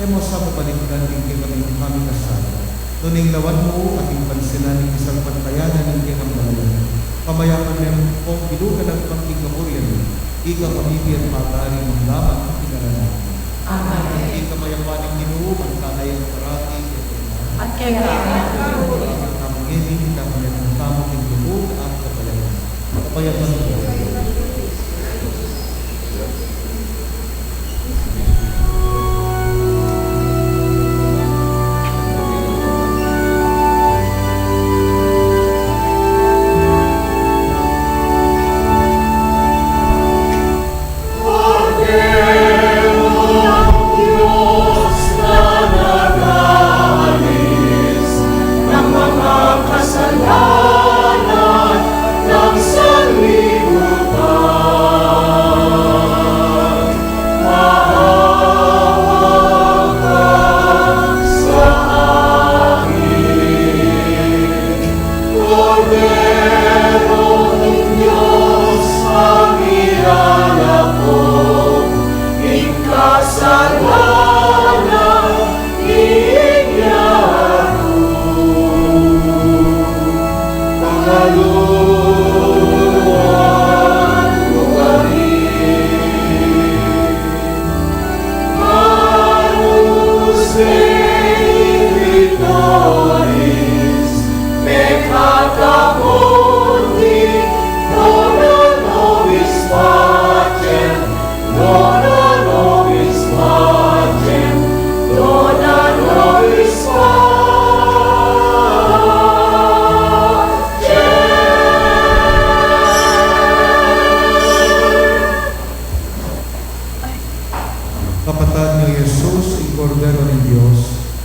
E mu sa pabalikdan ing kekaming pamikasala, nune ing lawan mu at ing pansinan ing kasalpantayanan ning kekang balayan. Pamayapan me pong bilugan agpang king kaburian mu, ika a mabibie at mag-ari mangga man king alang angga. Amen. Ing kapayapan ning Ginu, manatili parati kekayu. At keka. Tamu ngeni, ing kapayapan tamu king lugud at kapayapan. Kapayapan. Dios na nag-aalis ng mga kasalanan ng sanlibutan.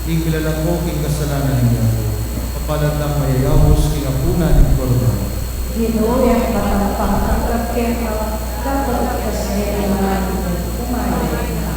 Ing kilala ko king kasalanan ning mundo, mapalad lang mayayaus king apunan ning Kordero. Ginu, e ka tampang tanggap keka, dapot iktas ne ing lalam ku, kumayap ka.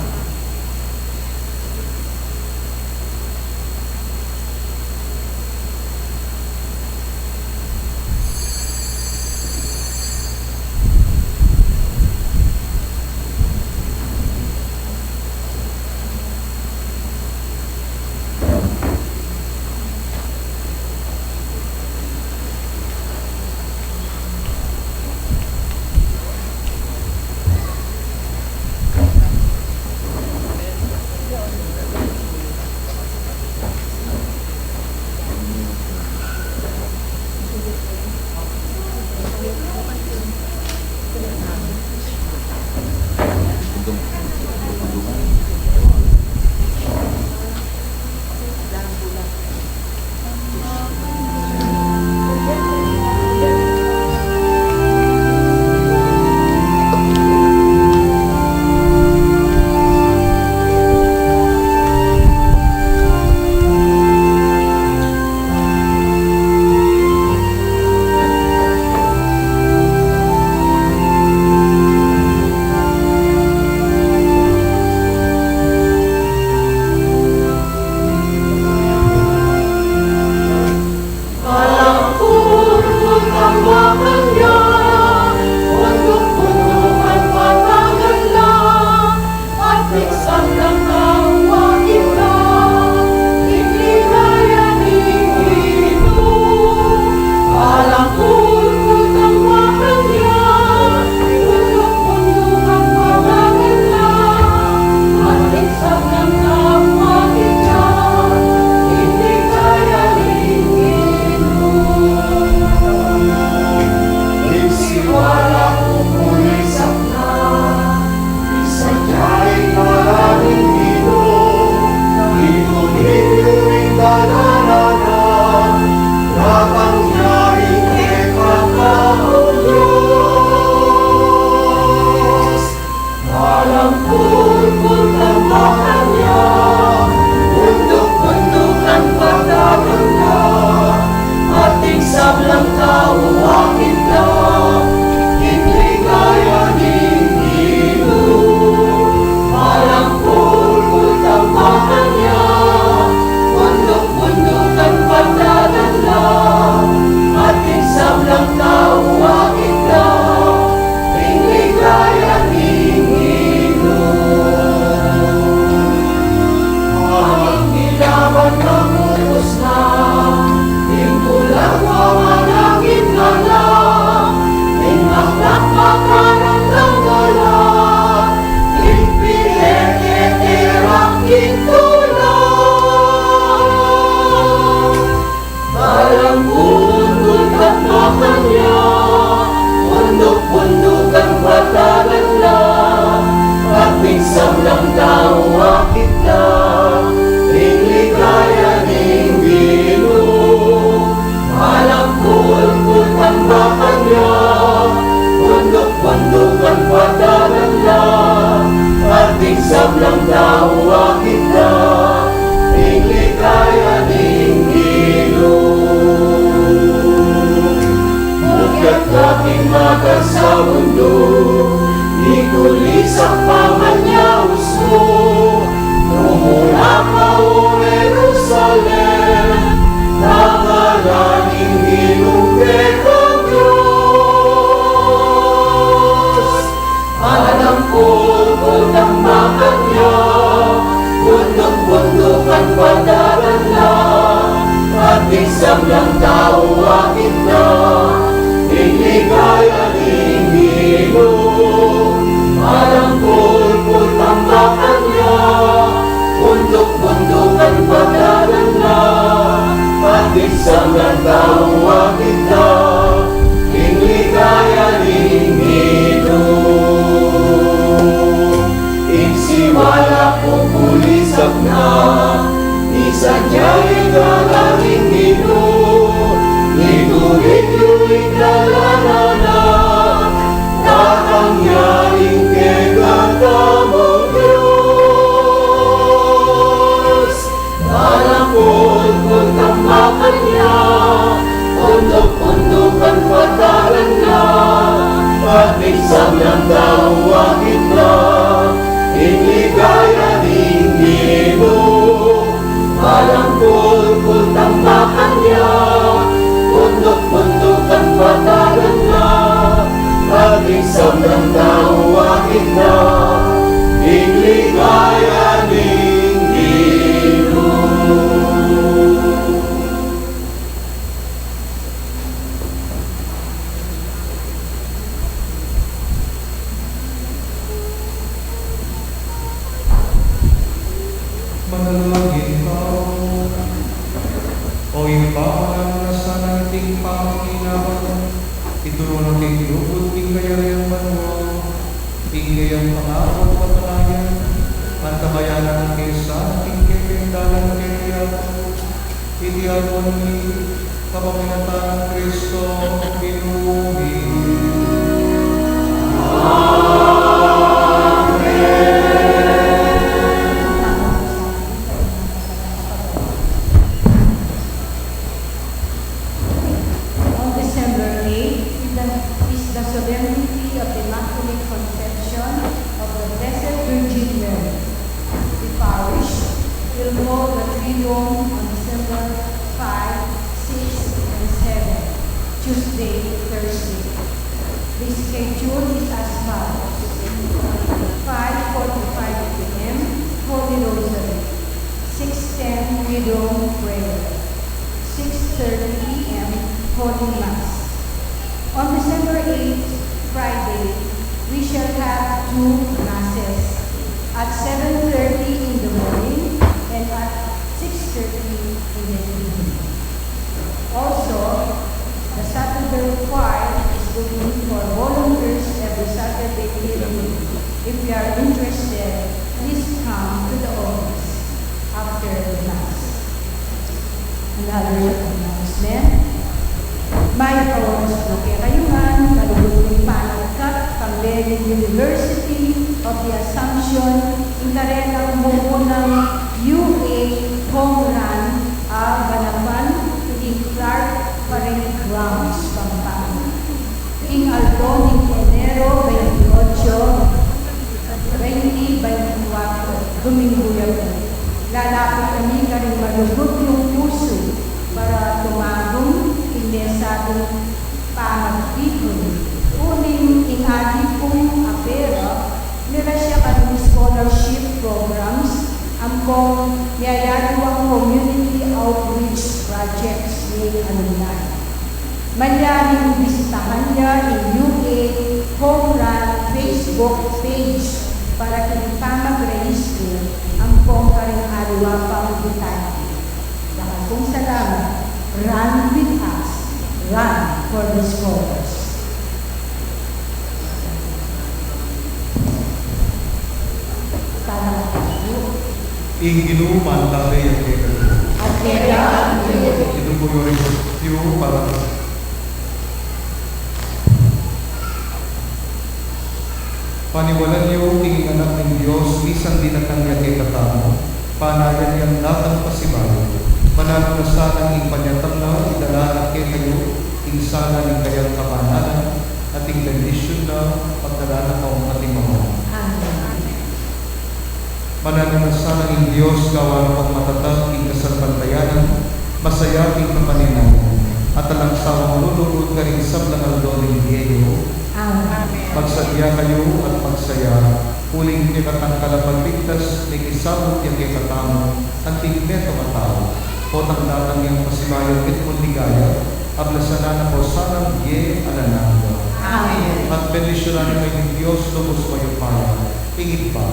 Balang bulbul at makanya, bunduk-bunduk at patagan la, at ing sablang tau akit da, ing ligaya ning Ginu. Balang bulbul at makanya, bunduk-bunduk at patagan la, at ing sablang tau akit da, ing ligaya ning Ginu. Mukyat ka king mata sa bunduk, ikulisak pamanyaus mu, mumula ka o Jerusalem, dangalan ing Ginung kekang Dios. Balang bulbul at makanya, bunduk-bunduk at patagan la, at ing sablang tau akit da, ing ligaya ning Ginu. Balang bulbul at makanya, bunduk-bunduk at patagan la, at ing sablang tau akit da, ing ligaya ning Ginu. Ing siwala ku kulisak na, ing sadya ing dangalan ning Ginu. Ing tune Unduk-undukan patalan na, at ing sablang tau akit na, ing ligaya ning Ginu. Alang kulkul tambakan ya, unduk-undukan patalan na, at ing sablang tau akit na, ing ligaya ning Ginu. Manalangin tamu. O Ibpa, mananu na sana iting pamanginawa, ituru na king lugud ning kayarian banua ing kayang pangakut kapanayan, antabayanan na ke sana king kekeng dalan keti. Iti aduan mi kapamilatan nang Kristo, Ginu mi. On December eight is the, is the solemnity of the Immaculate Conception of the Blessed Virgin Mary. The parish will hold the Triduum on December five, six, and seven, Tuesday, Thursday. The schedule is as follows: five forty-five P M, Holy Rosary. Six ten, Triduum Prayer. Six thirty P M, Holy Mass. On December eighth, Friday, we shall have two masses, at seven thirty in the morning and at six thirty in the evening. Also, the Saturday choir is looking for volunteers every Saturday evening. If you are interested, please come to the office after the Mass. Another announcement. Mayap a oras pu kekayu ngan. Malugud king panagkat, Pangasinan University of the Assumption, ing karetang mumunang U A home run, a ganapan king Clark Parade Grounds, Pampanga. King aldo ning Enero veintiocho, veinte veinticuatro, Domingo ya pu. Lalapit kami karing malugud yung pusu para tumagun king mesabing pamagtipun. Uling ing atin pung pera, mira siya karing scholarship programs ampong miyayaliwang community outreach projects ning alumni. Malyaring bisitahan ya ing U A Home Run Facebook page para king pamagrehistro ampong karing aliwa pang detalye. Dakal pung salamat. Run with us. Run for the scholars. Ing Ginu mantabe ya kekayu. At keka naman. Ito pu ing rosaryo para paniwalan yu king Anak ning Dios, misan dinatang ya kekatamu, panayan yang datang pasibayu. Mananu na sanang ing panyatang na idala na kekayu ing sala ning kayang kabanalan, at ing bendisyun na pagdala na kung katimawa. Amen. Mananu na sanang ing Dios, gawa na pang matatag king kasalpantayanan, masaya king kapanenayan, at alang sawang lulugud karing sablang aldo ning bie yu. Amen. Magsadya kayu at magsaya, uling kekatang kalapagligtas, mikisabut ya kekatamu, anting metung a tau, potang datang yang pasibayu mitmung ligaya, ablasan na na po sanang bie alang angga. Amen. At bendisyunan na kayu ning Dios, lubus mayupaya, ing Ibpa,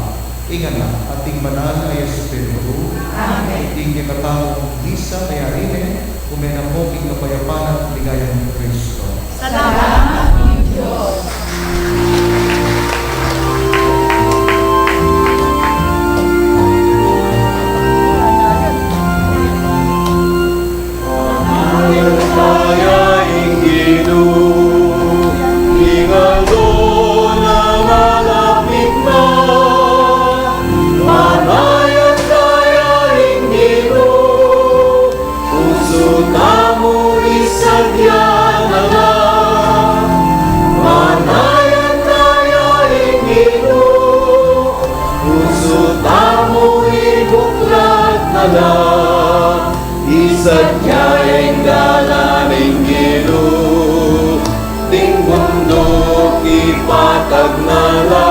ing Anak, at ing Banal a Espiritu. Amen. Ing kekatamung misa a yari ne, ume na po king kapayapan at ligaya nang Kristo. Salamat king Dios. Manaya ing Ginu, ing aldo na malapit na. Manaya ing Ginu, pusu ta Tagna la